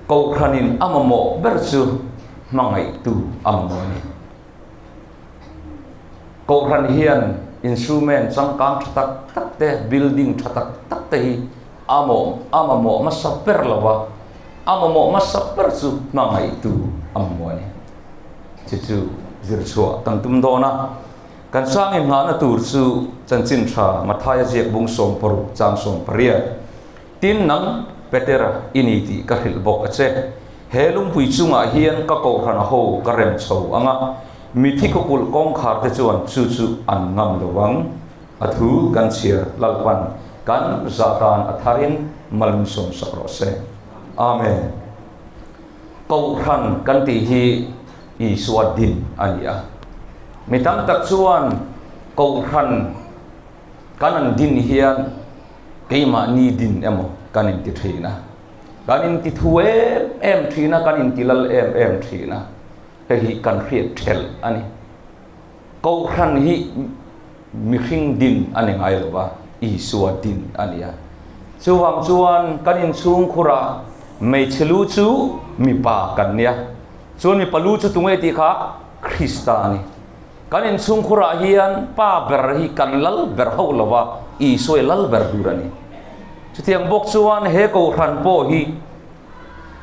Kohhranin a mamawh ber chu hmangaihtu a mamawh a ni. Kohhran hian instrument changkang tha tak tak te, building tha tak tak te hi a a mamawh hmasa ber lo va, a mamawh hmasa ber chu hmangaihtu a mamawh a ni. Chu chu zirchhuah kan tum dawn a. Kan sangin nghahna tur chu chanchin tha Mathaia ziak bung 16 chang 18. Tin, nang Petera i ni tih ka hrilh bawk a che. He lungpui chungah hian ka kohhran ho ka rem chho ang a, mithi khawkulh kawngkhar te chuan chu chu an ngam lo ang. A thu kan chhiar Lalpan kan zahtan a tharin malin sawm sak rawh se. Amen. Kohhran kan tih hi Isua din a ni a. Mi tam tak chuan kohhran kan an din hian keimahni din emaw kan inti thin a. Kan inti thu em em thin a, kan inti lal em em thin a. Hei hi kan hriat thelh a ni. Kohhran hi mihring din a ni ngai lo va, Isua din a ni a. Chuvang chuan kan inchhungkhurah hmeichhe lu chu mipa kan nia. Chuan mipa lu chu tunge tih kha Krista a ni. Kan inchhungkhurah hian pa ber hi kan lal ber hauh lo va, Isua i lal ber tur a ni. Chutiang bawk chuan he kohhran pawh hi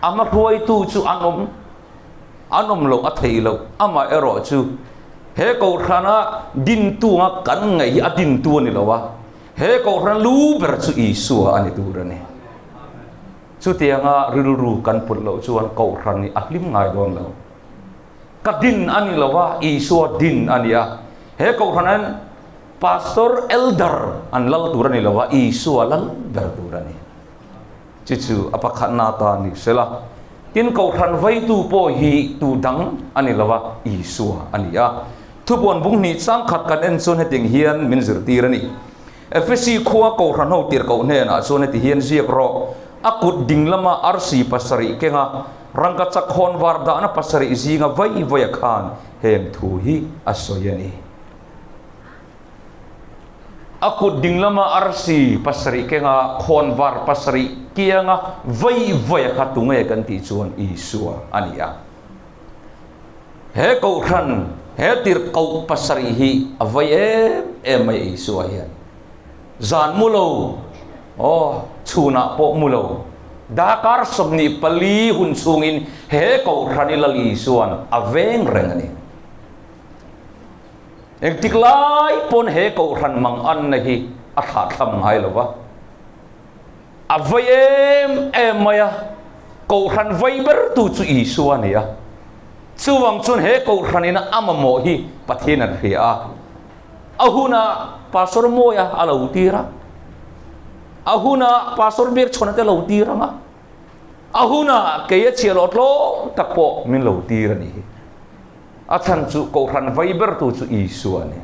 a hmahruaitu chu an awm. An awm loh a theih loh, amah erawh chu he kohhrana dintu anga kan ngaih hi a dintu a ni lo a, he kohhran lu ber chu Isua a ni tur a ni. Chutianga rilru kan put loh chuan kohhran hi a hlim ngai dawn lo. Ka din a ni lo a, Isua din a ni a. He kohhranan pastor, elder an lal tur a ni lo a, Isua lal ber tur a ni. Chu chu a pakhatna ta ni sela. Tin, kohhran veitu pawh hi tu dang a ni lo a, Isua a ni a. Thupuan bung hnih changkhat kan en chuan hetiang hian min zirtir a ni. Efesi khua kohhran ho tirhkoh hnenah chuan heti hian ziak rawh, A kut ding lama arsi pasarih kenga rangka chak hawn var dahna pasarih zinga vai vaia khan heng thu hi a sawi a ni. A kut ding lama arsi pasarih kenga khawnvar pasarih kianga vai vai a kha tunge kan tih chuan Isua a ni a. He kohhran, he tirhkoh pasarih hi a vai em em mai Isua hian. Zan mu lo, aw, chhunah pawh mu lo, darkar 24 hun chhungin he kohhran i Lal Isua'n a veng reng a ni. Engtik lai pawn he kohhran mang anna hi a thlahthlam ngai lo va, a vei em em mai a, kohhran vei bertu chu Isua a ni a. Chuvang chuan he kohhran ina a mamawh hi Pathian an hria a, a huna Pastor Mawia a lo tir a, a huna Pastor Biakchhawna te lo tir ang a, a huna kei a chhiah loh tlawm tak pawh min lo tir a ni hi. A chhan chu kohhran vai bertu chu Isua a ni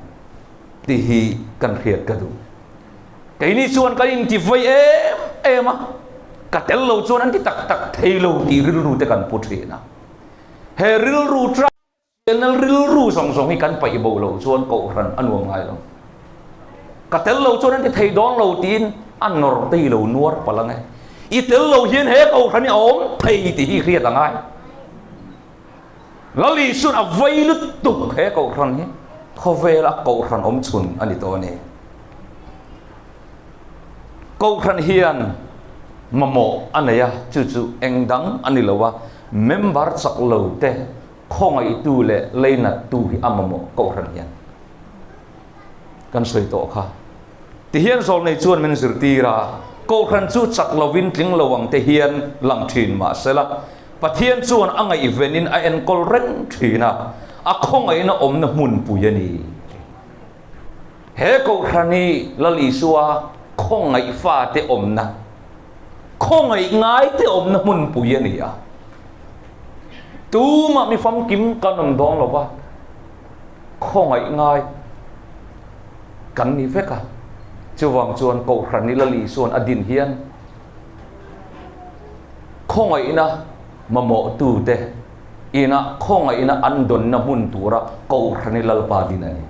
tih hi kan hriat ka duh. Keini chuan kan inti vai em em a, ka tel lo chuan an ti tak tak thei lo tih rilru te kan pu thin a. He rilru traditional rilru zawng zawng hi kan paih bo lo chuan kohhran a nuam ngai lo. Ka tel lo chuan an ti thei dawn lo tiin a nawr te hi lo nuar palh ang e. I tel lo hian he kohhran hi a awm thei tih hi hriat a ngai. Lal Isuan a vai lutuk he kohhran hi khawvel a kohhran awm chhun a ni tawh a ni. Kohhran hian mamawh a nei a, chu chu eng dang a ni lo a, member chak lo te khawngaihtu leh leinattu hi a mamawh kohhran hian. Kan sawi tawh kha. Tihian zawlnei chuan min zirtir a, Kohhran chu chak lovin tling lo ang te hian lang thin mah sela, Pathian chuan a ngaihvenin a enkawl reng thin a, a khawngaihna awmna hmunpui a ni. He Kohhran hi Lal Isua khawngaih fate awmna, khawngaih ngaite awmna hmunpui a ni a. Tumah mi famkim kan awm dawn lo va, khawngaih ngai kan ni vek a. Chuvang chuan Kohhran i Lal Isua'n a din hian khawngaihna mamawhtute inah khawngaihna an dawnna hmun tura Kohhran i Lalpa din a ni.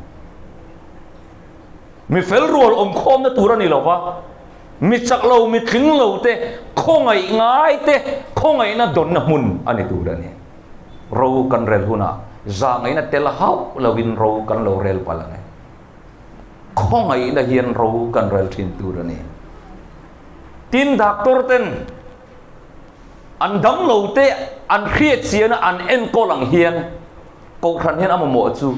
Mi fel rual awmkhawmna tur a ni lo va. Mi chak lo, mi tling lo te, khawngaih ngai te, khawngaihna dawnna hmun a ni tur a ni. Ro kan rel hunah zahngaihna tel hauh loin ro kan lo rel palh ang e. Khawngaihna hian ro kan rel thin tur a ni. Tin, doctor ten an damlo te an hriat chiana an enkawl ang hian kohhran hian a mamawh chu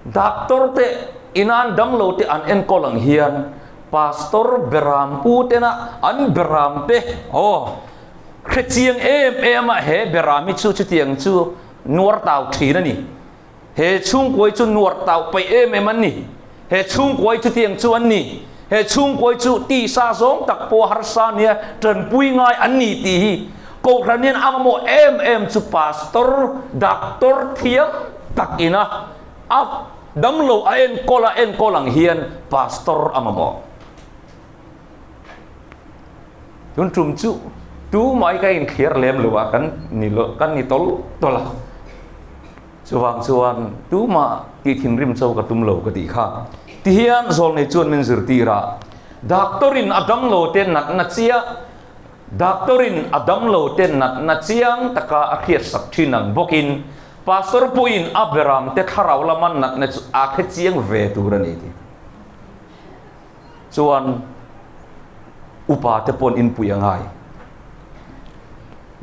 Doctor te ina an damlo te an enkawl ang hian Pastor beram pu tena an beram te aw hre chiang em em a he beram hi chu chutiang chu nuar tau thin a ni. He chhungkuai chu nuar tau paih em em an ni. He chhungkuai chutiang chu an ni. He chhungkuai chu tisa zawng tak pawh harsa nia tanpui ngai an ni tih hi Kohhran hian a mamawh em em chu Pastor, Doctor thiam tak ina a damlo a enkawl a enkawl ang hian Pastor a mamawh. Tun tum chu tumah hi ka inthliar lem lo a, kan ni lo, kan ni tawlh tawlh a. Chuvang chuan tumah tih thinrim cho ka tum lo ka tih kha. Tihian zawlnei chuan min zirtir a, Doctor in a damlo te natna chiah, Doctor in a damlo te natna chiang taka a hriatsak thin ang bawkin Pastor pawhin a beram te thlarau lama natna chu a hre chiang ve tur a ni tih chuan upa te pawn inpui a ngai.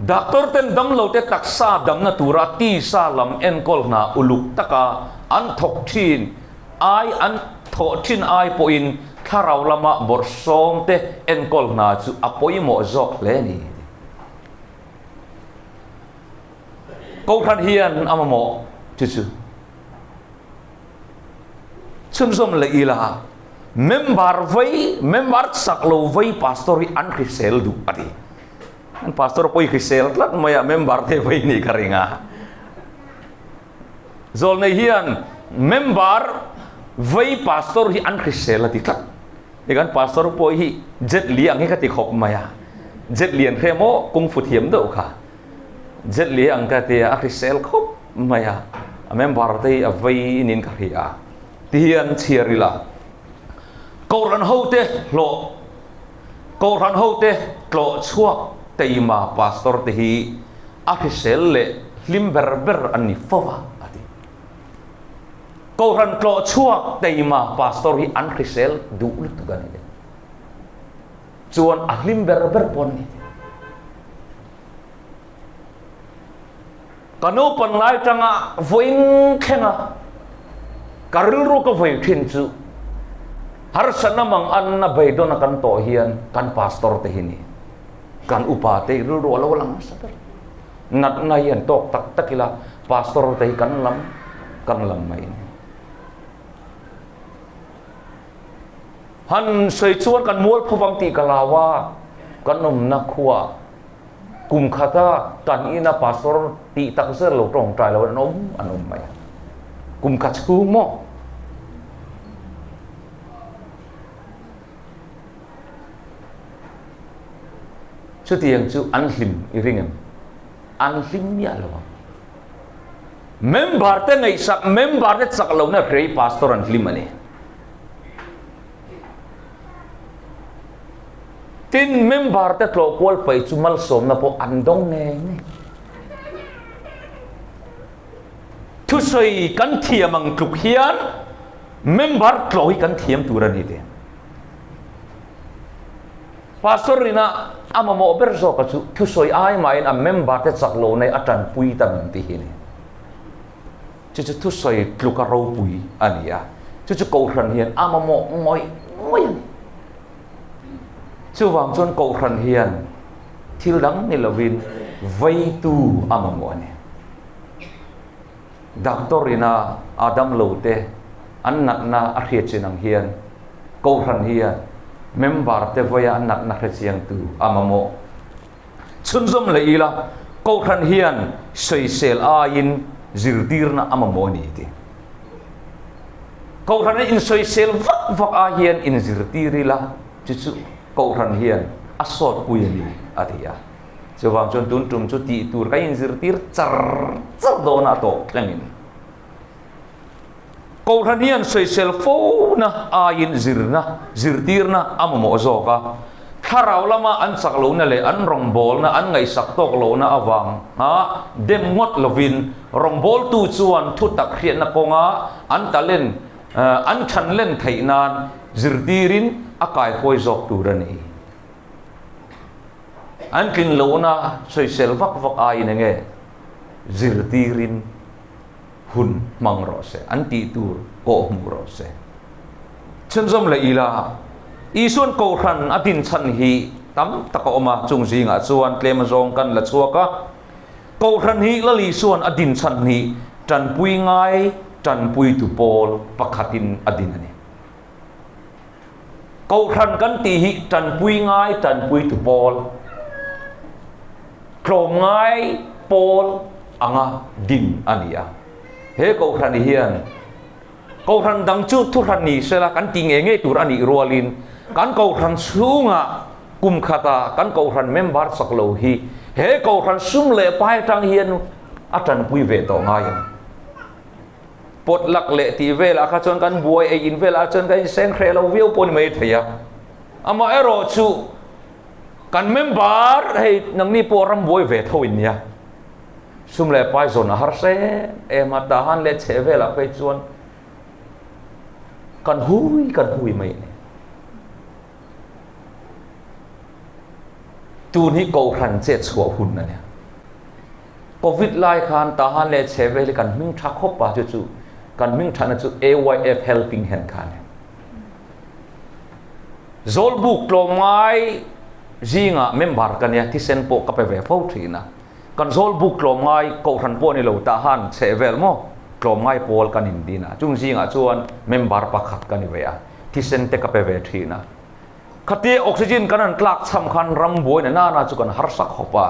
Doctor ten damlo te taksa damna tura tisa lam enkawl hna uluk taka an thawk thin ai an thawh thin ai pawhin thlarau lama bawrhsawm te enkawl hna chu a pawimawh zawk hle a ni. Kohhran hian a mamawh chu chu chhunzawm leh ila member vei member chak lo vei pastor hi an hrisel duh a ti. An pastor pawh i hrisel tlat mai a, member te vei nih ka ring a. Zawlnei hian member vei pastor hi an hrisel a ti tlat. Hei kan pastor pawh hi jet li ang hi ka ti khawp mai a. Jet lian hre maw kung fu thiam deuh kha. Jet li ang ka ti a, a hrisel khawp mai a. A member te hi a vei inin ka hria a. Ti hian chhiar ila. Kohhran hote hlawh Kohhran hote tlawh chhuak teima pastor te hi a hrisel leh hlim ber ber an ni fo va, a ti. Kohhran tlawh chhuak teima pastor hi an hrisel duh lutuk a ni. Chuan a hlim ber ber pawh an ni. Ka naupan lai tanga vawiin thlenga ka rilru ka vawi thin chu harsatna mang anna beidawn a kan tawh hian kan pastor te hi ni kan upa te rilru a lo lang nasa ber. Natna hi an tawk tak tak ila pastor te hi kan lam kan lam mai a ni. Han sawi chuan kan mualphu vang tih ka lau a, kan awmna khua Kum khata kan ina pastor tih tak zel lo tawngtai lo an awm an awm mai a. Kum khat chhung maw? Chutiang chu an hlim i ring em? An hlim miah lo ang. Member te ngaihsak, member te chak lohna hrei pastor an hlim a ni. Tin, member te tlawh kual paih chu malsawmna pawh an dawng ngei ngei. Thusawi kan thiam ang tluk hian member tlawh hi kan thiam tur a ni tih. Pastor ina a mamawh ber zawka chu thusawi ai mahin a member te chak lo nei a tanpui ta min ti hi a ni. Chu chu thusawi tluka ropui a ni a, chu chu Kohhran hian a mamawh ngawih ngawih a ni. Chuvang chuan Kohhran hian thil dang ni lovin veitu a mamawh a ni. Doctor ina a damlo te an natna a hriat chin ang hian Kohhran hian member te vaia an natna hre chiangtu a mamawh. Chhunzawm leh ila, Kohhran hian sawisel aiin zirtirna a mamawh a ni ti. Kohhran in insawisel vak vak ai hian inzirtir ila, chu chu Kohhran hian a sawtpui a ni, a ti a. Chuvang chuan tun tum chu tih tur kan inzirtir char char dawn a tawp thlengin. Kohhran hian sawisel fona aiin zirna, zirtirna a mamawh zawk a. Thlarau lama an chak lohna leh an rawngbawlna an ngaihsak tawk lohna avanga dem ngawt lovin rawngbawltu chuan thutak hriatna kawnga an talent an than len theih nan zirtirin a kaihruai zawk tur a ni. An tlin lohna sawisel vak vak aiin enge zirtirin hun hmang rawh se, an tih tur kawh hmuh rawh se. Chhunzawm leh ila, Isuan Kohhran a din chhan hi tam tak a awm a, chung zingah chuan tlem azawng kan la chhuak a. Kohhran hi Lal Isuan a din chhan hi tanpui ngai tanpuitu pawl pakhatin a din a ni. Kohhran kan tih hi tanpui ngai tanpuitu pawl, tlawmngai pawl anga din a ni a. He Kohhran hian Kohhran dang chu thuhran ni sela kan ti ngei ngei tur a nih rualin kan Kohhran chhungah kum khata kan Kohhran member chak lo hi he Kohhran sum leh pai atang hian a tanpui ve tawh ngai ang. Pawt lak leh tih velah kha chuan kan buai ei in velah chuan kan inseng hreh lo viau pawh ni mai thei a. Amaherawh chu kan member hei nangni pawh ram buai ve tho in nia. Sum leh pai zawn a har se em a, tahan leh chheh velah phei chuan kan hui kan hui mai a ni. Tun hi Kohhran chet chhuah hun a nia. Covid lai khan Tahan leh chhehvel hi kan hming tha khawp a, chu chu kan hming thana chu AYF Helping Hand kha a ni. Zawlbuk tlawmngai zingah member ka nia, thisen pawh ka pe ve fo thin a. Kan Zawlbuk tlawmngai Kohhran pawh ni lo Tahan chhehvel maw tlawmngai pawl kan indin a, chung zingah chuan member pakhat ka ni ve a, thisen te ka pe ve thin a. Khatia oxygen kan han tlak cham khan ram buaina nana chu kan harsa khawp a.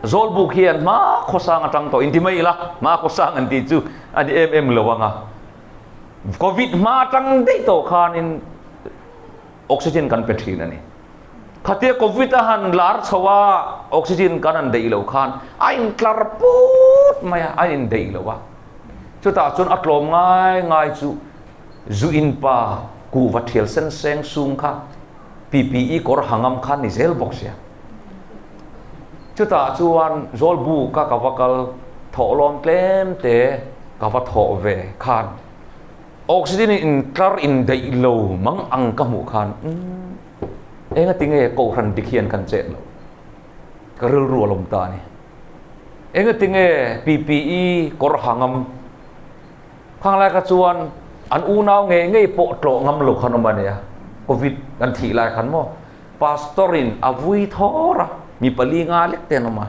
Zawlbuk hian hma khawsang atang tawh inti mai ila, hma khawsang an tih chu a ni em em lo ang a. Covid hma atang daih tawh khanin oxygen kan pe thin a ni. Khatia Covid a han lar chho a, oxygen kan han daih loh khan a intlar put mai a, a indaih lo a. Chutah chuan a tlawm ngai ngai chu zu in pa kuhva thial sen seng sung kha PPE kawr hangam kha ni zel bawk sia. Chutah chuan Zawlbu ka ka va kal thawhlawm tlem te ka va thawh ve khan oxygen in tlar in daih lo mang ang ka hmuh khan umm enga tinge Kohhran dik hian kan chet lo ka rilru a lawm ta a ni. Enga tinge PPE kawr hangam Khang lai kha chuan an unau ngei ngei pawh tlawh ngam lo khan awm a nia. Covid kan thih lai khan maw Pastor in a vui thawr a, mi pali nga lek te an awm a.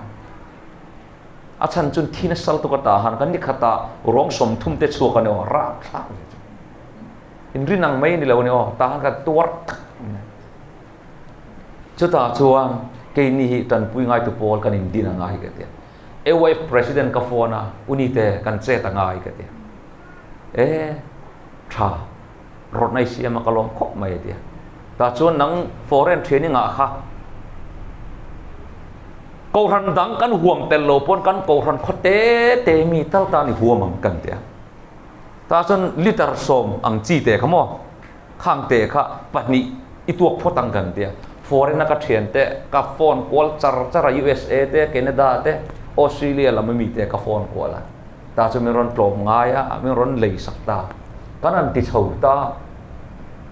A chhan chuan thi nasal tuk a ta han kan ni khat ah ruang 30 te chhuak a ni aw, rapthlak ve chu. In rin ang mai a ni lo a ni aw, ta han kan tuar tak a ni. Chutah chuan keini hi tanpui ngaitu pawl kan indin a ngai ka ti a. AYF President ka phone a, U Nite, kan chet a ngai ka ti a. E, tha, rawtna i siam a ka lawm khawp mai a ti a. Tah chuan nang foreign training ah kha Kohhran dang kan huam tel lo pawn kan Kohhran khaw te te mi tal tan i huam ang kan ti a. Tah chuan liter 10 ang chi te kha maw? Khang te kha pahnih i tuak phawt ang kan tia. Foreign a ka thian te ka phone kual char char a USA te Canada te Australia lam ami te ka phone kual a. Ta chu min rawn tlawm ngai a min rawn lei sak ta. Kan han ti chho ta.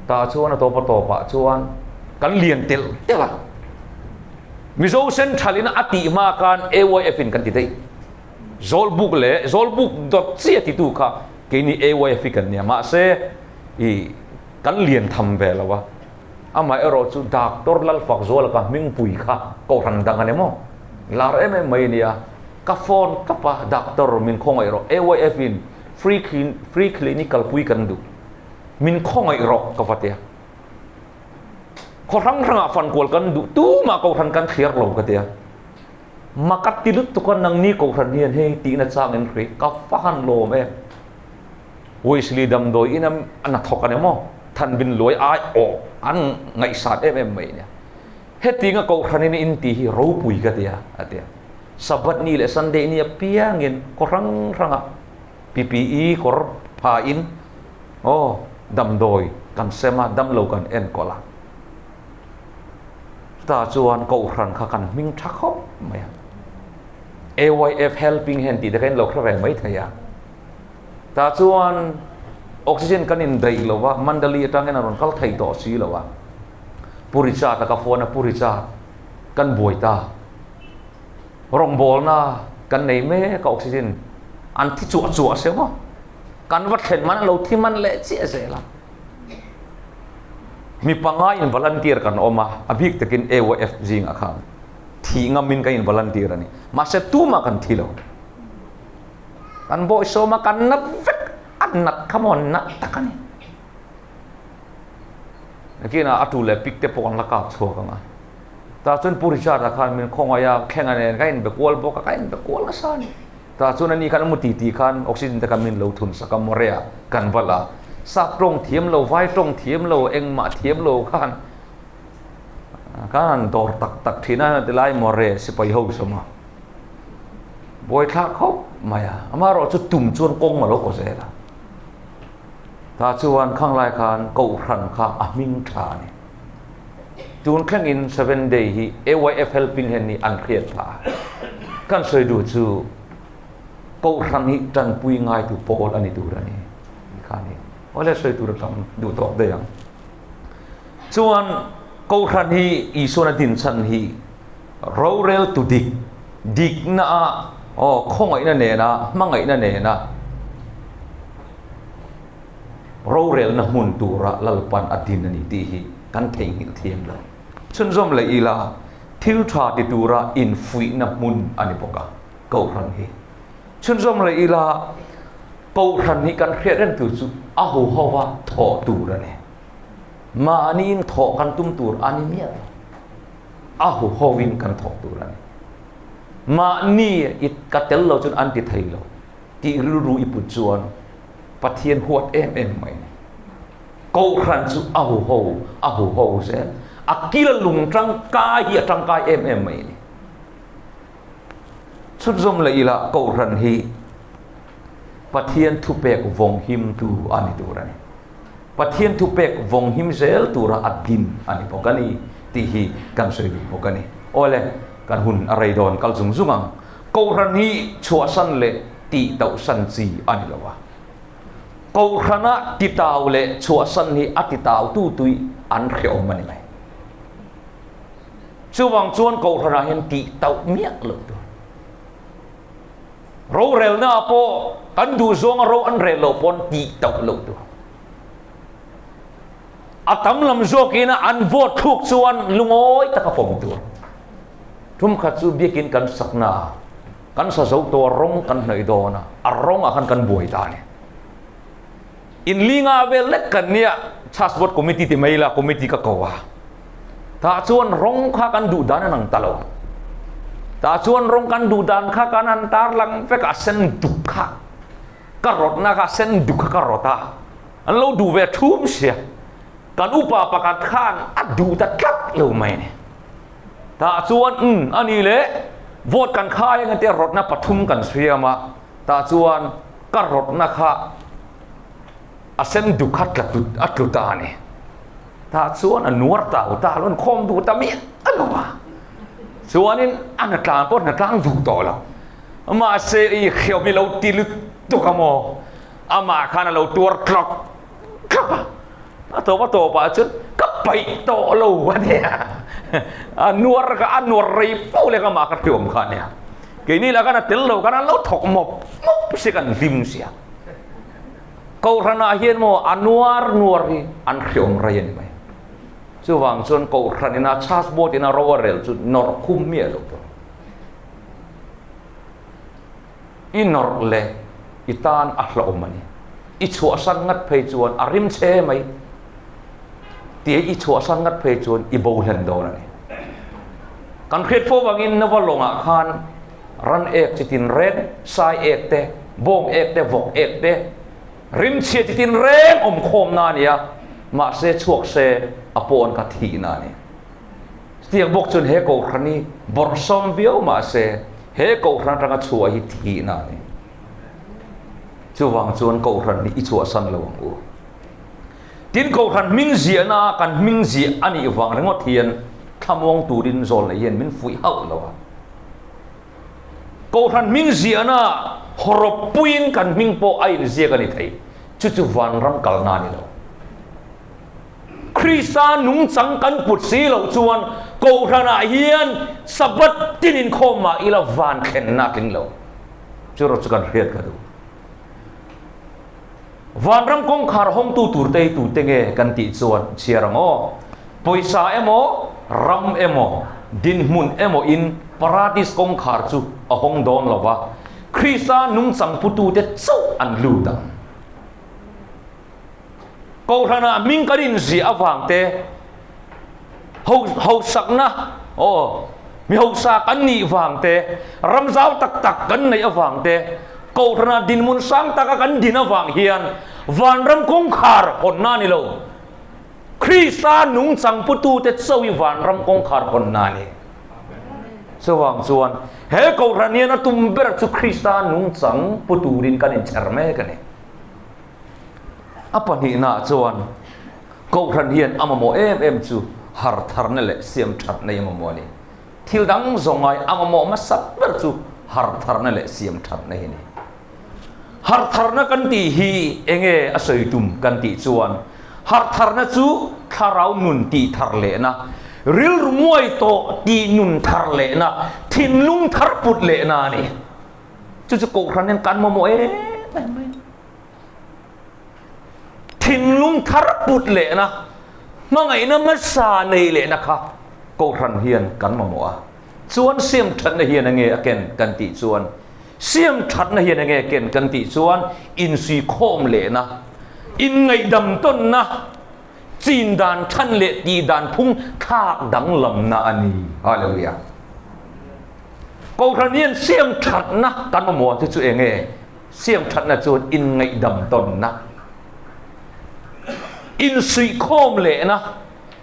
Ta chuan a tawp a tawp ah chuan kan lian telh telh a. Mizo Central in a tih hma khan AYF in kan ti daih. Zawlbuk leh Zawlbuk dawt chiah titu kha keini AYF hi kan nia. Mahse i kan lian tham ve lo a, amaherawh chu Doctor Lalfakzuala ka hmingpui kha Kohhran dang a ni maw? Lar em em mai a nia, ka phone tawp a, Doctor min khawngaih rawh, AYF in free free clinic kalpui kan duh, min khawngaih rawh ka va ti a. Khaw hrang hrangah fankual kan duh, tumah Kohhran kan thliar lo ka ti a. Maka ti lutuk a nangni Kohhran hian hei tihna chang in hri, ka va han lawm em. Wesley damdawi in a na thawk a ni maw? Thanbin luai ai awh an ngaihsat em em mai nia. Hetinga Kohhranin in tih hi ropui ka ti a, a ti a. Sabbath ni leh Sunday ni apiangin khaw hrang hrangah PPE kawr pha in. Aw, damdawi kan sem a, damlo kan enkawl a. Chutah chuan kohhran kha kan hming tha khawp mai a. AYF Helping Hand tih te kha in lo hre ve mai thei a. Tah chuan oxygen kan indaih lo va, Mandali atangin a rawn kal thei tawh si lo a. Pu Richard a ka phone a, Pu Richard, kan buai ta. Rawngbawlna kan nei mek a, oxygen an thi chuah chuah se maw? Kan va thlen man a lo thi man leh chiah zel a. Mi panga in volunteer kan awm a, a bik takin AYF zingah khan thih ngamin kan in volunteer a ni. Mahse tumah kan thi lo. Kan bawisawm a, kan nat vek, a nat kha maw nat tak a ni. Nakinah a tu leh pik te pawh kan la kap chhuak ang a. Tah chuan Pu Richard-a khan min khawngaih a, Thlenga nen ka inbe kual bawk a, ka inbe kual nasa a ni. Tah chuan ani khan a mu ti tih khan oxygen te kha min lo thun sak a, Morea kan va la. Sap tawng thiam lo, vai tawng thiam lo, engmah thiam lo khan khan han dawr tak tak thin a, tilai More sipai ho sawm a. Buaithlak khawp mai a, amaherawhchu tum chuan kawng a lo kaw zel a. Tah chuan khang lai khan Kohhran kha a hming tha a ni. Tun thlengin Seven Day hi AYF Helping Hand nih an hriat phah a. Kan sawi duh chu Kohhran hi tanpui ngaitu pawl a ni tur a ni tih kha a ni. Awle sawi tur a tam duh tawk daih ang. Chuan Kohhran hi Isuan a din chhan hi rorel tu dik, dikna a aw khawngaihna nena hmangaihna nena rorelna hmun tura Lalpan a din a ni tih hi kan theihnghilh thiam lo. Chhunzawm leh ila thil tha ti tura infuihna hmun a ni bawk a, Kohhran hi. Chhunzawm leh ila Kohhran hi kan hriat reng tur chu a huhova thawh tur a ni. Mahniin thawh kan tum tur a ni miah lo. A huhovin kan thawk tur a ni. Mahni i ka tel lo chuan an ti thei lo tih rilru i put chuan Pathian huat em em mai a ni. Kohhran chu a huho a huho zel. A kil lung tangkai hi a tangkai em em mai a ni. Chhunzawm leh ila Kohhran hi Pathian thupek vawng himtu a ni tur a ni. Pathian thupek vawng him zel tura a din a ni bawk a ni tih hi kan sawi duh bawk a ni. Awle, kan hun a rei dawn kal zung zung ang. Kohhran hi chhuahsan leh tih tauhsan chi a ni lo a. Kohhrana titau leh chhuahsan hi a titau tu tui an hreawm a ni mai. Chuvang chuan kohhranah hian tih tauh miah loh tur. Rorelna ah pawh kan duh zawnga ro an rel loh pawn tih tauh loh tur. A tam lam zawkin an vote thluk chuan lungawi taka pawm tur. Tum khat chu biakin kan sakna a, kan sa zo tawh a rawng kan hnawih dawn a, a rawng ah khan kan buai ta a ni. Inlinga vel lek kan nia, Church Board Committee ti mai ila committee ka ko a. Tah chuan rawng kha kan duh dan an ang ta lo. Tah chuan rawng kan duh dan kha kan han tar lang vek a, sen duk kha ka rawtna kha sen duk kha ka rawt a. An lo duh ve thum sia. Kan upa pakhat khan a duh ta tlat lo mai a ni. Tah chuan umm a ni le, vote kan khai ang tia rawtna pathum kan siam a. Tah chuan ka rawtna kha a sen duk kha tla tut a tlu ta a ni. Tah chuan a nuar tau ta lo, an khawm duh ta miah lo a. Chuanin a hnatlang pawh hnatlang duh tawh lo. Mahse i hriau hi lo ti lutuk a maw? Amah khan a lo tuar tlawk tlawk a. A tawp a tawpah chuan ka paih tawh lo a nia. A nuar kha a nuar rei fo leh amah kha hriawm kha a nia. Keini lah khan a tel lo khan an lo thawk mawp mawp si kan hlim sia. Kohhranah hian maw a nuar nuar hi an hriawm rei a ni mai. Chuvang chuan kohhran ina church board ina ro a rel chu nawrh khum miah lo tur. I nawrh leh i tan a hlawm a ni. I chhuahsan ngat phei chuan a rim che mai. Tia i chhuahsan ngat phei chuan i bo hlen dawn a ni. Kan hriat fo vangin Nova lawngah khan ran ek chi tin reng, sai ek te, bawng ek te, vawk ek te, rimchhia chi tin reng awm khawmna a ni a, mahse chhuak se a pawn kha thihna a ni. Chutiang bawk chuan he kohhran hi bawrhsawm viau mahse he kohhran atanga chhuah hi thihna a ni. Chuvang chuan kohhran hi i chhuahsan lo ang u. Tin, Kohhran hming ziahna kan hming ziah a nih vang ringawt hian thlamuang turin zawl nei hian min fuih hauh lo a. Kohhran hming ziahna hawrawp puiin kan hming pawh a inziak a ni thei. Chu chu vanram kalna a ni lo. Krista nungchang kan put si loh chuan Kohhranah hian Sabbath tin inkhawm mah ila van thlenna a tling lo. Chu erawh chu kan hriat ka duh. Vanram kawngkhar hawngtu turte hi tute nge kan tih chuan chhiar ang aw. Pawisa emaw, ram emaw, dinhmun emaw in Paradis kawngkhar chu a hawng dawn lo va, Krista nungchang putute chauh an lut ang. Kohhranah hming kan inziah avang te, ho hausakna aw mi hausa kan nih vang te, ram zau tak tak kan neih avang te, kohhranah dinhmun sang taka kan din avang hian vanram kawngkhar hawnna a ni lo. Krista nungchang putute chauh hi vanram kawngkhar hawnna a ni. Chuvang chuan he kohhran hian a tum ber chu Krista nungchang pu turin kan inchher mek a ni. A pahnihnaah chuan Kohhran hian a mamawh em em chu har tharna leh siam thatna hi a mamawh a ni. Thil dang zawng ngai a mamawh hmasa ber chu har tharna leh siam thatna hi a ni. Har tharna kan tih hi enge a sawi tum kan tih chuan har tharna chu thlarau nun tih thar lehna, rilru muai tawh tih nun thar lehna, thinlung thar put lehna a ni. Chu chu Kohhran hian kan mamawh em em mai. Thinlung thar put lehna, hmangaihna hmasa nei lehna kha Kohhran hian kan mamawh a. Chuan siam thatna hian enge a ken kan tih chuan, siam thatna hian enge a ken kan tih chuan insuikhawm lehna, inngaihdam tawnna, chin dan than leh tih dan phung thlak danglamna a ni. Hallelujah. Kohhran hian siam thatna kan mamawh te chu enge? Siam thatna chuan inngaihdam tawnna, insuihkhawm lehna,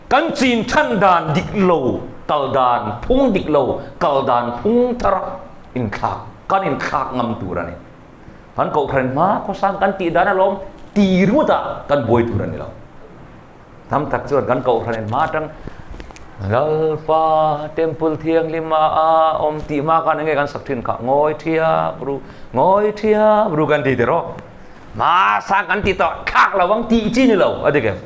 kan chin than dan dik lo kal dan phung dik lo kal dan phung thar inthlak kan inthlak ngam tur a ni. Kan Kohhran hma khawsang kan tih dan alawm ti ringawtah kan buai tur a ni lo. Tam tak chuan kan Kohhran in hma atang Lalpa Temple Thianghlim a awm tih hma khan enge kan sak thin kha ngawi thiap ru, ngawi thiap ru kan ti ti rawh. Hma sang kan ti tawh thlak lo ang tih chi ni lo a ti kem.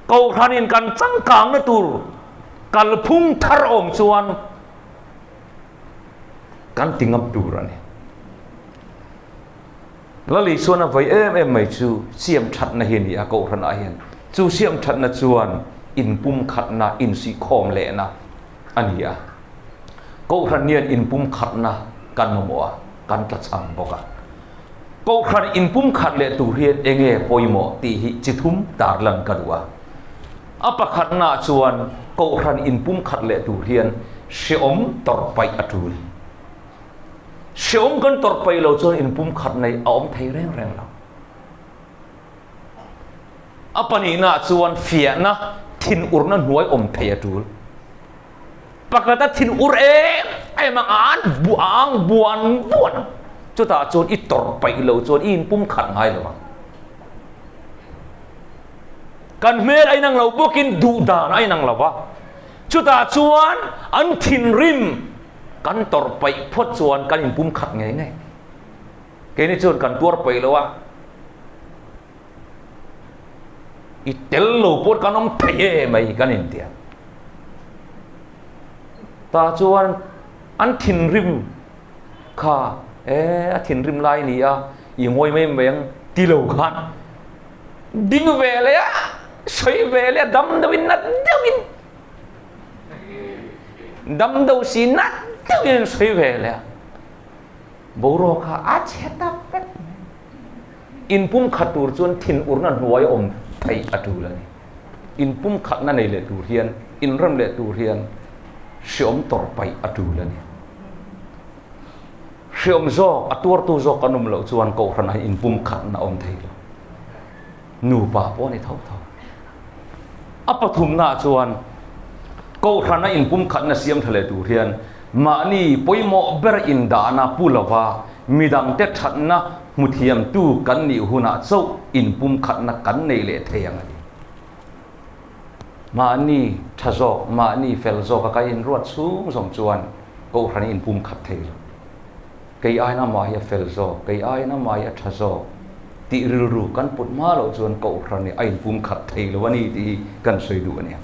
Kohhran in kan changkang na tur kalphung thar awm chuan kan ti ngam tur a ni. Lali chuan a vawi em em mai chu siam thatna hi a ni a, Kohhranah hian chu siam thatna chuan inpumkhatna, insuihkhawm lehna a ni a. Kohhran hian inpumkhatna kan mamawh a, kan tlachham bawk a. Kohhran inpumkhat leh tur hian enge pawimawh tih hi chi thum tarlan ka duh a. A pakhatnaah chuan Kohhran inpumkhat leh tur hian hreawm tawrh paih a tul. Hreawm kan tawrh paih lo chuan inpum khat nei a awm thei reng reng lo. A pahnihnaah chuan fiahna thin urna hnuai awm thei a tul. Pakhat a thin ur em em ang a an buang buan buan ang. Chutah chuan i tawrh paih lo chuan i inpum khat ngai lo ang. Kan hmel a inang lo bawkin duhdan a inang lo va. Chutah chuan an thinrim Kan tawrh paih phawt chuan kan inpum khat ngei ngei. Keini chuan kan tuar paih lo a, i tel lo pawh kan awm thei e mai kan intia. Tah chuan an thinrim kha e a thinrim lai ni a, i ngawi mai mai ang ti lo khan ding ve leh a, sawi ve leh a, dam deuhin nat deuhin Dam do si nat deuhin an sawi ve leh a, boruak kha a chhe ta vek mai. Inpumkhat tur chuan thinurna hnuai awm theih a tul a ni. Inpumkhatna nei leh tur hian, inrem leh tur hian hreawm tawrh paih a tul a ni. Hreawm zawk, a tuartu zawk kan awm loh chuan Kohhranah hian inpumkhatna awm thei lo. Nupa pawh a ni tho tho. A pathumnaah chuan Kohhrana inpumkhatna siam tha leh tur hian mahni pawimawh ber indahna pu lova midangte thatna hmuthiamtu kan nih hunah chauh inpumkhatna kan nei leh thei ang a ti. Mahni tha zawk, mahni fel zawka kan inruat chhung zawng chuan Kohhran hi inpumkhat thei lo. Kei aiin amah hi a fel zawk, kei aiin amah hi a tha zawk tih rilru kan put hma loh chuan Kohhran hi a inpumkhat thei lo a ni tih hi kan sawi duh a ni.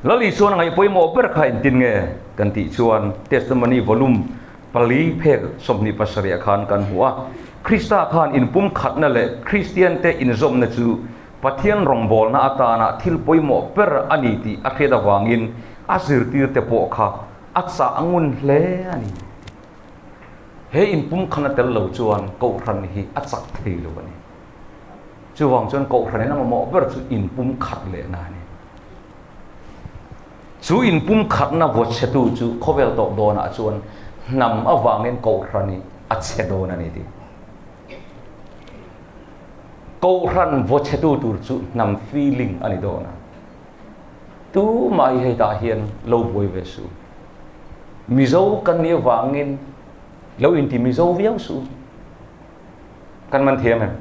Lal Isuan a ngaih pawimawh ber kha engtin nge kan tih chuan Testimony Volume pali phek 27 ah khan kan hmu a, Krista khan inpumkhatna leh Kristiante inzawmna chu Pathian rawngbawlna atana thil pawimawh ber a ni tih a hriat avangin a zirtirte pawh kha a chah ngun hle a ni. He inpumkhatna tel lo chuan Kohhran hi a chak thei lo a ni. Chuvang chuan Kohhranin a mamawh ber chu inpumkhat lehna a ni. Chu inpumkhatna vuachhetu chu khawvel tawp dawnah chuan hnam avangin Kohhran hi a chhe dawn a ni tih. Kohhran vuachhetu tur chu hnam feeling a ni dawn a. Tumah hi hetah hian lo buai ve suh. Mizo kan nih avangin lo inti Mizo viau suh. Kan man thiam em?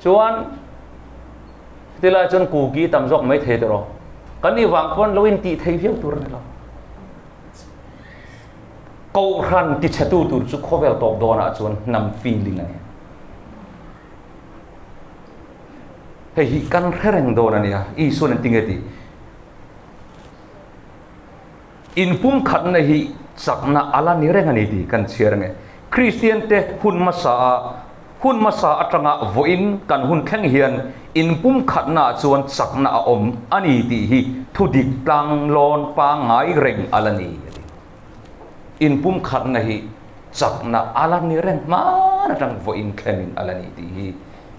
Chuan tilai chuan kuki tam zawk mai thei tawh kan nih vang pawn lo intih thei viau tur a ni lo. Kohhran tichhetu tur chu khawvel tawp dawnah chuan hnam feeling a ni. Hei hi kan hre reng dawn a nia, Isuan engtin nge tih? Inpumkhatna hi chakna a la ni reng a ni tih kan chhiar ange. Kristiante hun hmasa a hun hmasa atanga vawiin kan hun thleng hian inpumkhatnaah chuan chakna a awm a ni tih hi thu dik tlang lawn pangngai reng a la ni a ti. Inpumkhatna hi chakna a la ni reng hman atang vawiin thlengin a la ni tih hi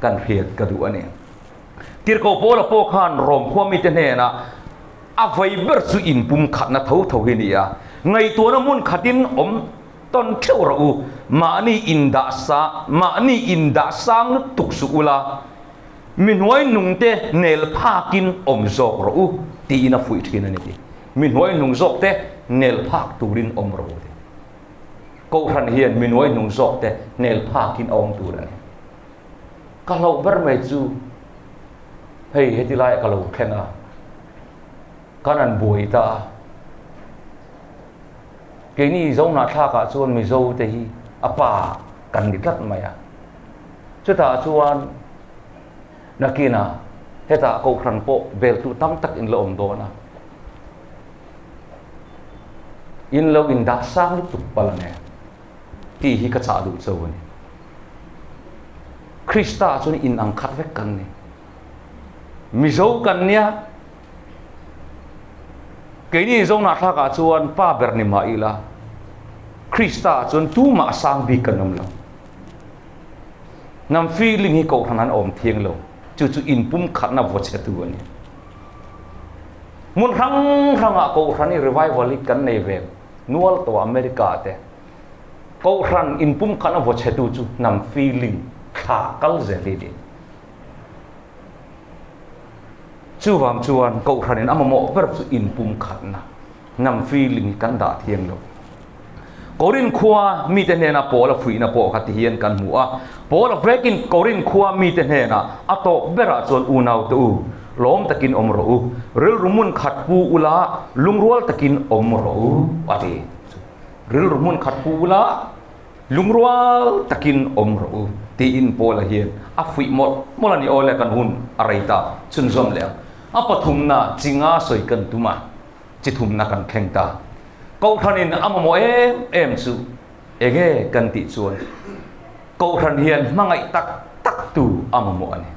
kan hriat ka duh a ni. Tirhkoh Paula pawh khan Rom khua mite hnenah a vei ber chu inpumkhatna tho tho hi ni a, ngaihtuahna hmun khatin awm tawn theuh rawh u, mahni indah sa, mahni indah sang lutuk suh ula, mi hnuai nungte nel phakin awm zawk rawh u tiin a fuih thin a ni ti. Mi hnuai nung zawkte nel phak turin awm rawh u ti. Kohhran hian mi hnuai nung zawkte nel phakin a awm tur a ni. Ka hlauh ber mai chu hei heti laiah ka lo thleng a, kan an buai ta a. Keini Zohnahthlakah chuan Mizo te hi a pa kan ni tlat mai a. Chutah chuan nakinah hetah Kohhran pawh beltu tam tak in la awm dawn a. In lo indah sang lutuk palh ang e tih hi ka chah duh cho a ni. Krista chuan in ang khat vek kan ni. Mizo kan nia, keini Zohnahthlakah chuan pa ber ni mah ila, Krista chuan tumah a sang bik kan awm lo. Hnam feeling hi kohhran an awm thiang lo, chu chu inpumkhatna vawchhetu a ni. Hmun hrang hrangah kohhran hi revival hi kan nei ve nual tawh America te. Kohhran inpumkhatna vawchhetu chu hnam feeling thla kal zel hi a ni. Chuvang chuan Kohhranin a mamawh ber chu inpumkhatna, hnam feeling hi kan dah thiang lo. Korin khua mite hnena Paula fuihna pawh kha tihian kan hmu a. Paula vekin Korin khua mite hnenah a tawp berah chuan unaute u, lawm takin awm rawh u, rilru hmun khat pu ula, lungrual takin awm rawh u, a ti. Rilru hmun khat pu ula, lungrual takin awm rawh u, tiin Paula hian a fuih mawlh mawlh a ni. Aw le, kan hun a rei ta, chhunzawm leh ang. A pathumna chi nga sawi kan tum a, chi thumna kan thleng ta. Kohhranin a mamawh em em chu enge kan tih chuan Kohhran hian hmangaih tak tak tu a mamawh a ni.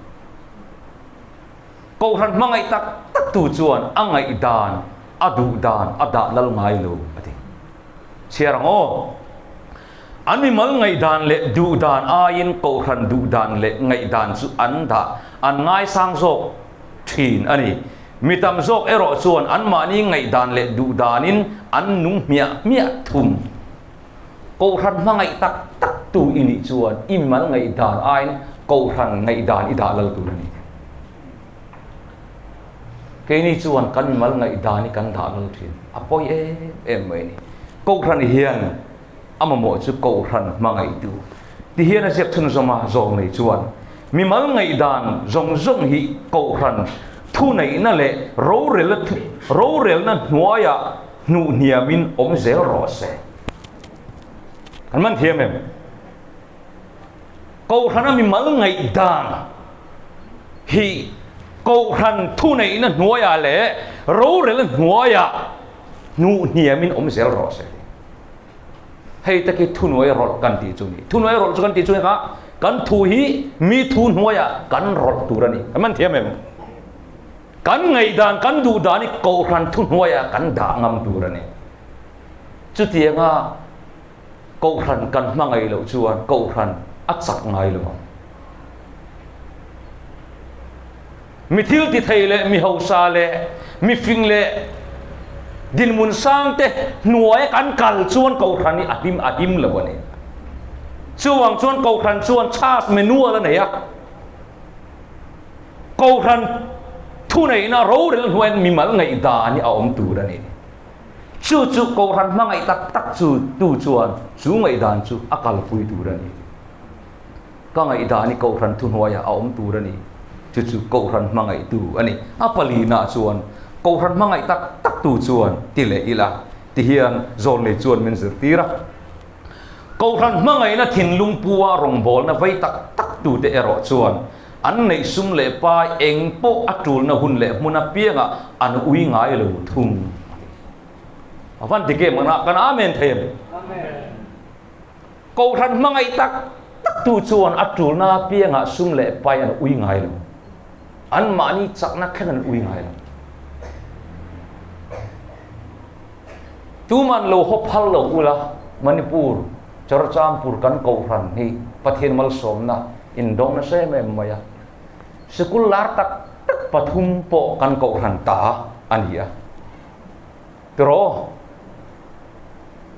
Kohhran hmangaih tak tak tu chuan a ngaihdan, a duh dan a dah lal ngai lo a ti. Chhiar ang aw. An mimal ngaihdan leh duh dan aiin Kohhran duh dan leh ngaihdan chu an dah, an ngaisang zawk thin a ni. Mi tam zawk erawh chuan anmahni ngaihdan leh duh danin an nung hmiah hmiah thung. Kohhran hmangaih tak tak tu i nih chuan i mimal ngaihdan aiin Kohhran ngaihdan i dah lal tur a ni. Keini chuan kan mimal ngaihdan hi kan dah lal thin. A pawi em em mai a ni. Kohhran hian. A mamawh chu Kohhran hmangaihtu ti hian a ziak chhunzawm a, zawng nei chuan mimal ngaihdan zawng zawng hi Kohhran thuneihna leh rorelna rorelna hnuaiah hnuh hniamin awm zel rawh se. Kan man thiam em? Kohhrana mimal ngaihdan hi Kohhran thuneihna hnuaiah leh rorelna hnuaiah hnuh hniamin awm zel rawh se. Hei tak hi thunuai rawlh kan tih chu a ni. Thunuai rawlh chu kan tih chu kha kan thu hi mi thu hnuaiah kan rawlh tur a ni. Kan man thiam em? Kan ngaihdan, kan duh dan hi Kohhran thuhnuaiah kan dah ngam tur a ni. Chutianga Kohhran kan hmangaih loh chuan Kohhran a chak ngai lo ang. Mi thil ti thei leh mi hausa leh mi fing leh dinhmun sang te hnuaia kan kal chuan Kohhran hi a hlim a him lo a ni. Chuvang chuan Kohhran chuan chhas manual a nei a. Kohhran thuneihna rorel hnuaiin mimal ngaihdan hi a awm tur a ni. Chu chu Kohhran hmangaih tak tak chu tu chuan chu ngaihdan chu a kalpui tur a ni. Ka ngaihdan hi Kohhran thuhnuaiah a awm tur a ni. Chu chu Kohhran hmangaihtu a ni. A palinah chuan Kohhran hmangaih tak tak tu chuan ti leh ila ti hian Zawlnei chuan min zirtir a. Kohhran hmangaihna thinlung pua rawngbawlna vei tak tak tute erawh chuan an neih sum leh pai eng pawh a tulna hun leh hmun apiangah an ui ngai lo thung a ti. A van dik em ang kan Amen thei em? Kohhran hmangaih tak tak tu chuan a tulna apiangah sum leh pai an ui ngai lo. Anmahni chakna thleng an ui ngai lo. Tuman lo haw phal lo ula, Manipur, Churachandpur kan Kohhran hi Pathian malsawmna indawng nasa em em mai a. Sikul lar tak tak pathum pawh kan Kohhran ta a ni a. Tiraw?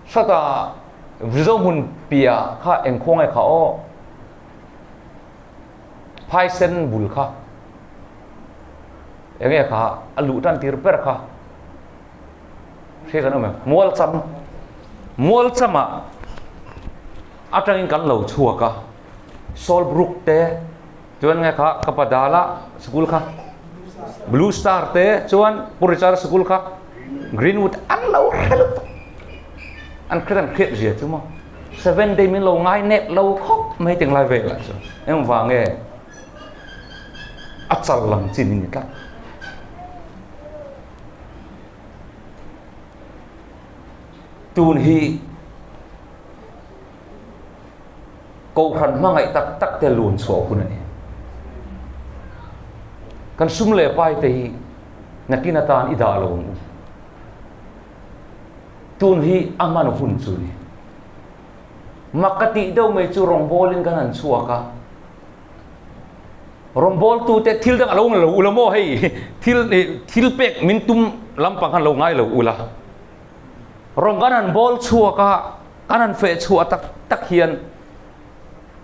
Sata Mizo hmun piah kha engkhaw nge kha aw? Phaisen bul kha enge kha a luh tan tir ber kha. Hria kan awm em? Mualcham, Mualchamah atangin kan lo chhuak a, Sawlbruk te chuan nge kha ka Padala sikul kha, Blue Star te chuan Pu Richard sikul kha, Greenwood an lo hre lutuk. An hre an hriat zia chu maw. Seven day min lo ngai nep lo khawp mai tinglai velah chuan engvang nge? A chal lam chin in ni tlat. Tun hi Kohhran hmangaih tak tak te lun chhuah hun a ni. Kan sum leh pai te hi nakin atan i dah lo ang u. Tun hi a hman hun chu ni. Mak ka tih deuh mai chu rawngbawlin kan han chhuak a. Rawngbawltute thil dang a lo lo ula maw hei thil thil pek min tum lampang khan lo ngai lo ula. Rawn kan han bawl chhuak a, kan han feh chhuah tak tak hian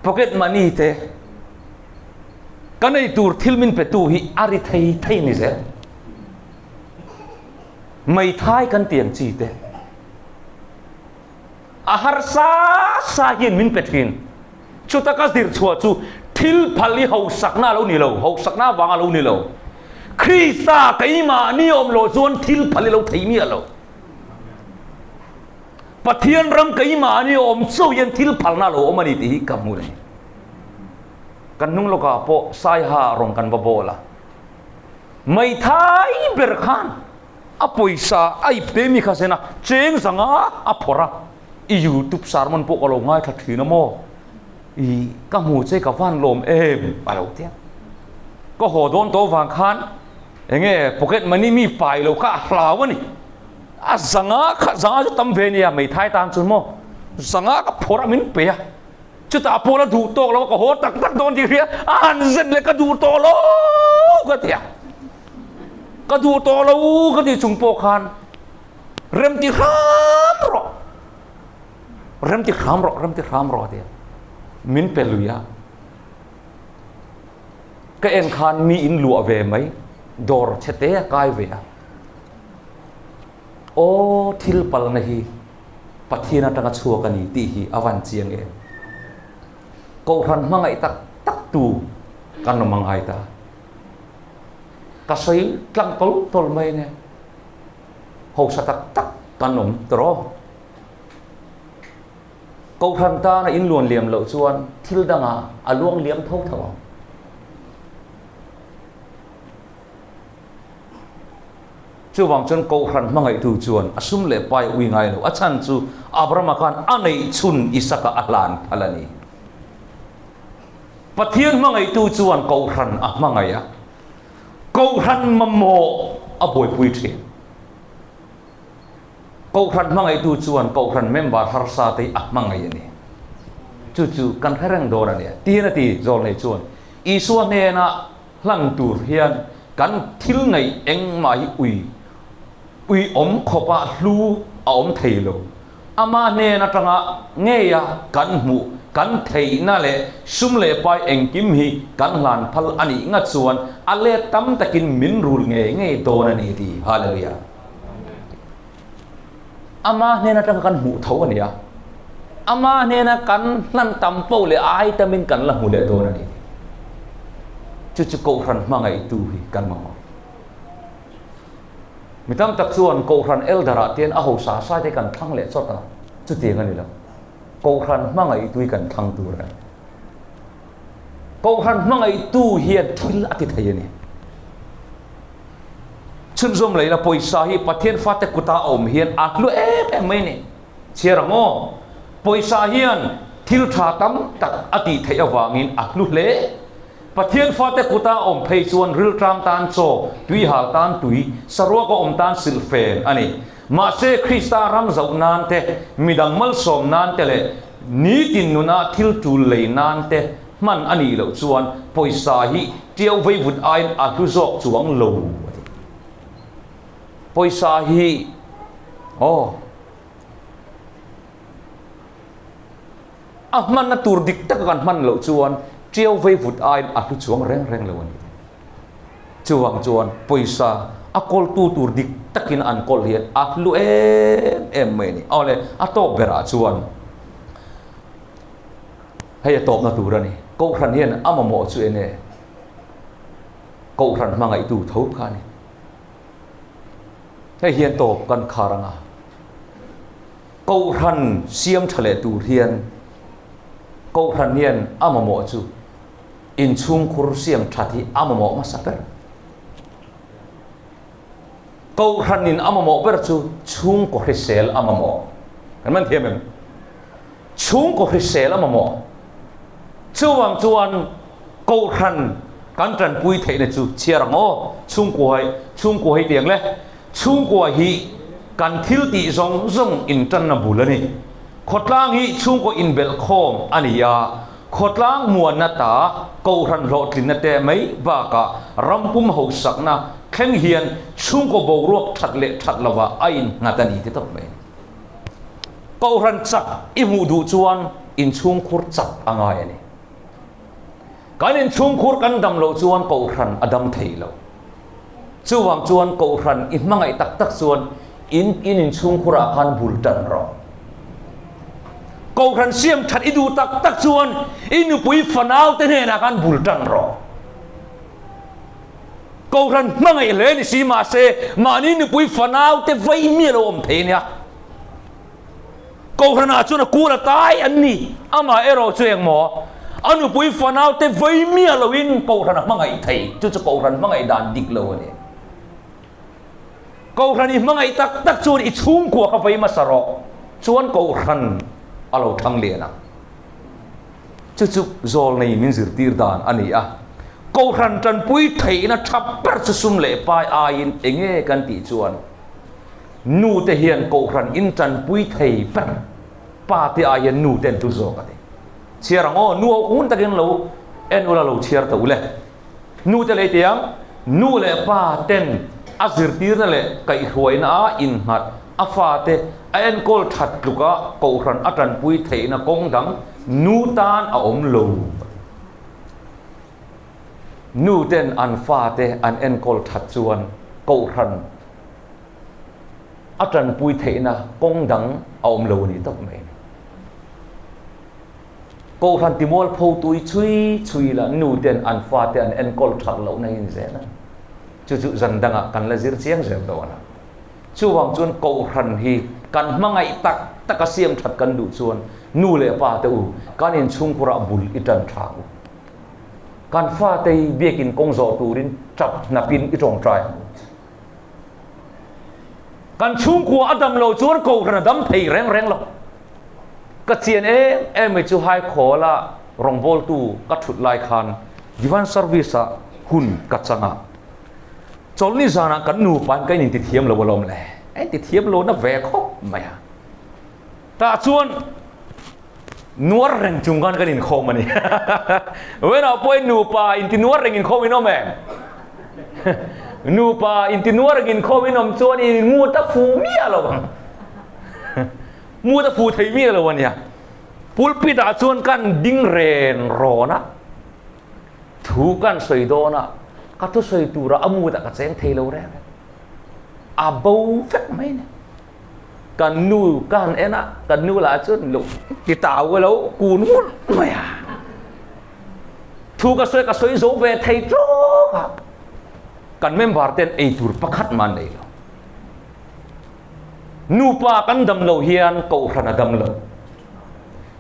pocket money te kan ei tur thil min petu hi a ri thei thei ni zel. Meithai kan ti ang chi te. A harsa sa hian min pe thin. Chuta ka zir chhuah chu thil phal i hausakna a lo ni lo, hausakna avang a lo ni lo. Krista keimahni awm loh chuan thil phal i lo thei miah lo. Pathian ram keimahni awm chauh hian thil phalna a lo awm a ni tih hi ka hmu a ni. Kan hnung lawkah pawh Saiha rawn kan va bawl a. Meithai ber khan a pawisa a ip te mi kha zen a, cheng zanga a phawrh a, i youtube sermon pawh ka lo ngaithla thin a maw, i ka hmu che ka van lawm em a lo tia. Ka haw dawn tawh vang khan enge pocket money mi pai lo kha a hlau a ni. A zanga kha zanga chu tam ve nia meithai tan chuan maw zanga ka phawrh a min pe a, chutah pawh la duh tawk lo a ka haw tak tak dawn tih hria a han zen leh ka duh tawh lo ka ti a. Ka duh tawh lo ka tih chung pawh khan rem ti hram rawh, rem ti hram rawh, rem ti hram rawh tia min pe lui a. Ka en khan mi in luah ve mai, dawr chhe te a kai ve a. Aw thil palna hi. Pathian atanga chhuak a ni tih hi a van chiang em? Kohhran hmangaih tak tak tu kan awm a ngai ta. Ka sawi tlang tawl tawl mai nge. Hausa tak tak kan awm tawh. Kohhran tana in luan liam loh chuan thil dangah a luang liam tho tho ang. Chuvang chuan Kohhran hmangaihtu chuan a sum leh pai ui ngai lo. A chhan chu Abrahama khan a neih chhun Isaka a hlan phal a ni. Pathian hmangaihtu chuan Kohhran a hmangaih a, Kohhran mamawh a buaipui thin. Kohhran hmangaihtu chuan Kohhran member harsa te hi a hmangaih a ni. Chu chu kan hre reng dawn a nia. Tihian a ti, Zawlnei chuan Isua hnena hlan tur hian kan thil neih engmah hi ui ui awm khawpa hlu a awm thei lo. Ama hnen atanga ngeia kan hmuh, kan theihna leh sum leh pai engkim hi kan hlan phal a nih ngat chuan a let tam takin min rul ngei ngei dawn a ni ti. Hallelujah. Ama hnen atanga kan hmuh tho a ni a, ama hnena kan hlan tam poh leh ai tamin kan la hmu leh dawn a ni. Chu chu Kohhran hmangaihtu hi kan mamawh. Mi tam tak chuan Kohhran elder ah tian a hosa sai te kan thlang leh chawt a, chutiang a ni lo. Kohhran hmangaihtu hi kan thlang tur a ni. Kohhran hmangaihtu hian thil a ti thei a ni. Chhunzawm lehna pawisa hi Pathian fate kuta a awm hian a hlu em em mai a ni. Chhiar ang aw. Pawisa hian thil tha tam tak a tih theih avangin a hlu hle. Pathian fate kuta a awm phei chuan riltang tan chaw, tuihal tan tui, saruak a awm tan silhfen a ni. Mahse Krista ram zauh nan te, midang malsawm nan te leh nitin nuna thil tul lei nan te hman a nih loh chuan pawisa hi tiau vei vut aiin a hlu zawk chuang lo a ti. Pawisa hi aw a hmanna tur dik taka kan hman loh chuan tiau vei vut aiin a hlu chuang reng reng lo a ni. Chuvang chuan pawisa a kawltu tur dik takin an kawl hian a hlu em em mai a ni. Awle a tawp berah chuan Hei a tawpna tur a ni. Kohhran hian a mamawh chu eng nge? Kohhran hmangaihtu tho kha a ni. Hei hian tawp kan khar ang a. Kohhran siam tha leh tur hian Kohhran hian a mamawh chu inchhungkhur siam that hi a mamawh hmasa ber. Kohhranin a mamawh ber chu chhungkaw hrisel a mamawh. Kan man thiam em? Chhungkaw hrisel a mamawh. Chuvang chuan Kohhran kan tanpui theihna chu chhiar ang aw. Chhungkua hi, chhungkua hi tiang le. Chhungkua hi kan thil tih zawng zawng intanna bul a ni. Khawtlang hi chhungkaw inbelh khawm a ni a, khawtlang muanna ta Kohhran hlawhtlinna te mai bakah rampum hausakna thleng hian chhungkaw boruak that leh that lovah a innghat a ni ti tawp mai. Kohhran chak i hmuh duh chuan inchhungkhur chak a ngai a ni. Kan inchhungkhur kan dam loh chuan Kohhran a dam thei lo. Chuvang chuan Kohhran i hmangaih tak tak chuan in in inchhungkhurah khan bul tan rawh. Kohhran siam that i duh tak tak chuan i nupui fanau te hnenah khan bul tan rawh. Kohhran hmangaih hle ni si mahse mahni nupui fanau te vaih miah lo awm thei nia. Kohhranah chuan a kul a tai an ni. Amah erawh chu engmaw a nupui fanau te vaih miah loin Kohhran a hmangaih thei. Chu chu Kohhran hmangaih dan dik lo a ni. Kohhran i hmangaih tak tak chuan i chhungkua kha vaih hmasa rawh. Chuan Kohhran a lo thang lian ang. Chu chu zawlnei min zirtir dan a ni a. Kohhran tanpui theihna tha ber chu sum leh pai aiin enge kan tih chuan nu te hian kohhran in tanpui thei ber pa te ai hian nu te an hlu zawk a ni. Chhiar ang aw, nu ho ngun takin lo en ula lo chhiar ta ule. Nu te lei tiang nu leh pa ten a zirtirna leh kaihhruaina a innghat a fate a enkawl that tluka kohhran a tanpui theihna kawng dang nu tan a awm lo. Nu ten an fate an enkawl that chuan kohhran. a tanpui theihna kawng dang a awm lo a ni tawp mai. Kohhran timualpho tui chhui chhui la nu ten an fate an enkawl that lohna hi ni zel a ni. Chu chu zan dangah kan la zir chiang zel dawn a. Chuvang chuan kohhran hi kan hmangaih tak taka siam that kan duh chuan nu leh pa te u kan inchhungkhurah bul i tan tha ang u. Kan fate hi biakin kawng zawh turin tap hnapin i tawngtai ang u. Kan chhungkua a dam lo chuan kohhran a dam thei reng reng lo. Ka chian em em mai chu Haikhawla rawngbawltu ka thut lai khan Divine Service ah hun ka chang a. Chawlhni zanah kan nupa in ka in intithiam lo alawm le. A intithiam lo na ve khawp mai a. Tah chuan nuar reng chung khan kan inkhawm a ni. Wenah pawhin nupa inti nuar reng inkhawm in awm em? Nupa inti nuar reng inkhawm in awm chuan in mut a fu miah lo ang. Mut a fu thei miah lo a nia. Pulpit ah chuan kan ding ren rawn a. Thu kan sawi dawn a, ka thusawi tura a mut ah ka cheng thei lo reng reng. A bo vek mai a ni. Kan nu ka han en a, kan nu lah chuan lo ti tau ka lo kun ngut mai a. Thu ka sawi ka sawi zo ve thei tawk a, kan member ten ei tur pakhat mah an nei lo. Nupa kan dam lo hian kohhran a dam lo.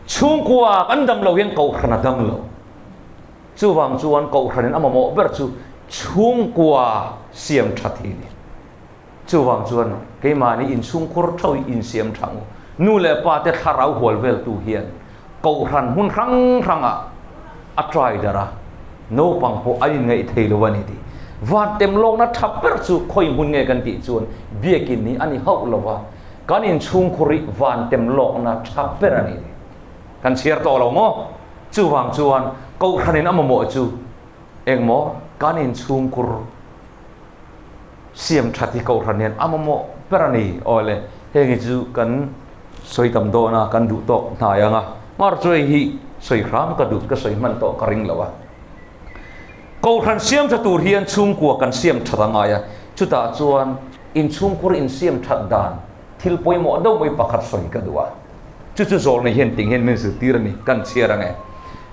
Chhungkua kan dam lo hian kohhran a dam lo. Chuvang chuan kohhranin a mamawh ber chu chhungkua siam that hi a ni. Chuvang chuan keimahni inchhungkhur theuh hi insiam tha ang u. Nu leh pa te thlarau hual veltu hian kohhran hmun hrang hrangah a try darh a, naupang pawh an inngaih thei lo a ni tih. Van temlawkna tha ber chu khawi hmun nge kan tih chuan biakin hi a ni hauh lo va, kan inchhungkhur hi van temlawkna tha ber a ni tih kan chhiar tawh lo maw? Chuvang chuan kohhranin a mamawh chu engmaw kan inchhungkhur Siam that hi Kohhran hian a mamawh ber a ni. Aw le, heng hi chu kan sawi tam dawn a, kan duh tawk hnai ang a. Mar chu hei hi sawi hram ka duh, ka sawi hman tawh ka ring lo a. Kohhran siam tha tur hian chhungkua kan siam that a ngai a, chutah chuan inchhungkhur insiam that dan thil pawimawh deuh mai pakhat sawi ka duh a. Chu chu zawlnei hian ting hian min zirtir a ni, kan chhiar ang e.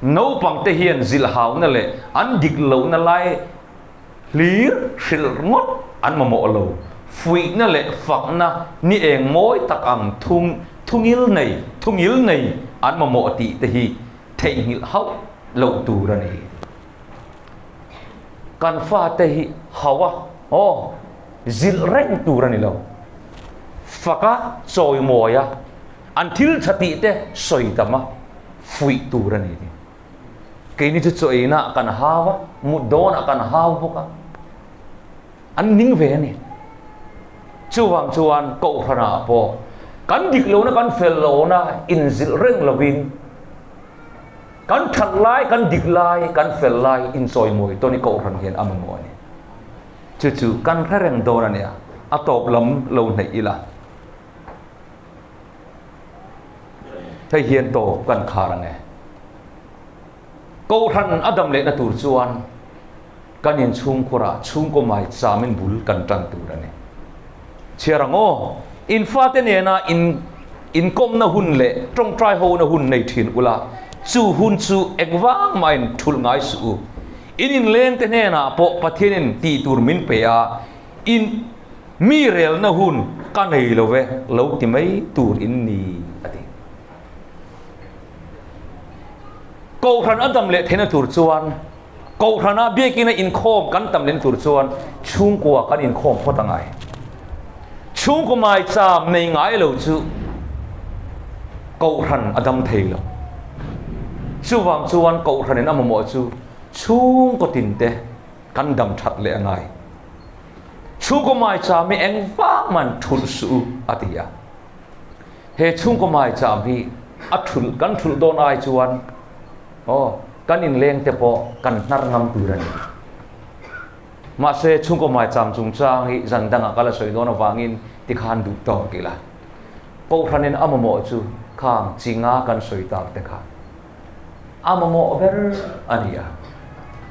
Naupangte hian zilhhauna leh an dik lohna lai Hlir hrilh ringawt an mamawh lo. Fuihna leh fakna ni eng mawi tak ang thung thungil nei thungil nei an mamawh tih te hi theihnghilh hauh loh tur a ni. Kan fate hi hau a, aw, zilh reng tur a ni lo. Faka chawimawi a, an thil tha tih te sawi tam a, fuih tur a ni. Keini chu chaw einah kan hau a, mut dawnah kan hau bawk a, an ning ve a ni. Chuvang chuan Kohhranah pawh kan dik lohna kan fel lohna inzilh reng lovin kan that lai, kan dik lai, kan fel lai inchawimawi tawn hi Kohhran hian a mamawh a ni. Chu chu kan hre reng dawn a nia, a tawp lam lo hneih ila. Hei hian tawp kan khar ang e. Kohhran a dam lehna tur chuan kan inchhungkhurah chhungkaw mai chamin bul kan tan tur a ni. Chhiar ang aw, in fate nena in inkawmna hun leh tawngtai hona hun nei thin ula, chu hun chu engvang mahin thulh ngai suh u. In inlengte hnenah pawh Pathianin tih tur min pe a, In mi relna hun ka nei lo ve, lo ti mai tur in ni, a ti. Kohhran a dam leh theihna tur chuan, Kohhrana biakina inkhawm kan tam lehna tur chuan chhungkua kan inkhawm phawt a ngai. Chhungkaw maicham nei ngai lo chu Kohhran a dam thei lo. Chuvang chuan Kohhranin a mamawh chu chhungkaw tinte kan dam that leh a ngai. Chhungkaw maicham hi eng vang man thulh suh u a ti a. He chhungkaw maicham hi a thulh kan thulh dawn ai chuan aw kan inleng te pawh kan hnar ngam tur a ni. Mahse chhungkaw maicham chungchang hi zan dangah ka la sawi dawn avangin tikhan duh tawk ila. Kohhranin a mamawh chu khang chinga kan sawi tak te kha. A mamawh ber a ni a.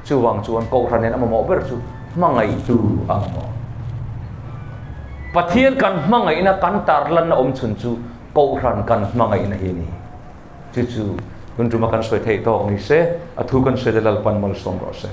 Chuvang chuan Kohhran hian a mamawh ber chu hmangaihtu a mamawh. Pathian kan hmangaihna kan tarlanna awm chhun chu Kohhran kan hmangaihna hi a ni. Chu chu tun tuma kan sawi theih tawk ni se, a thu kan sawi te Lalpan malsawm rawh se.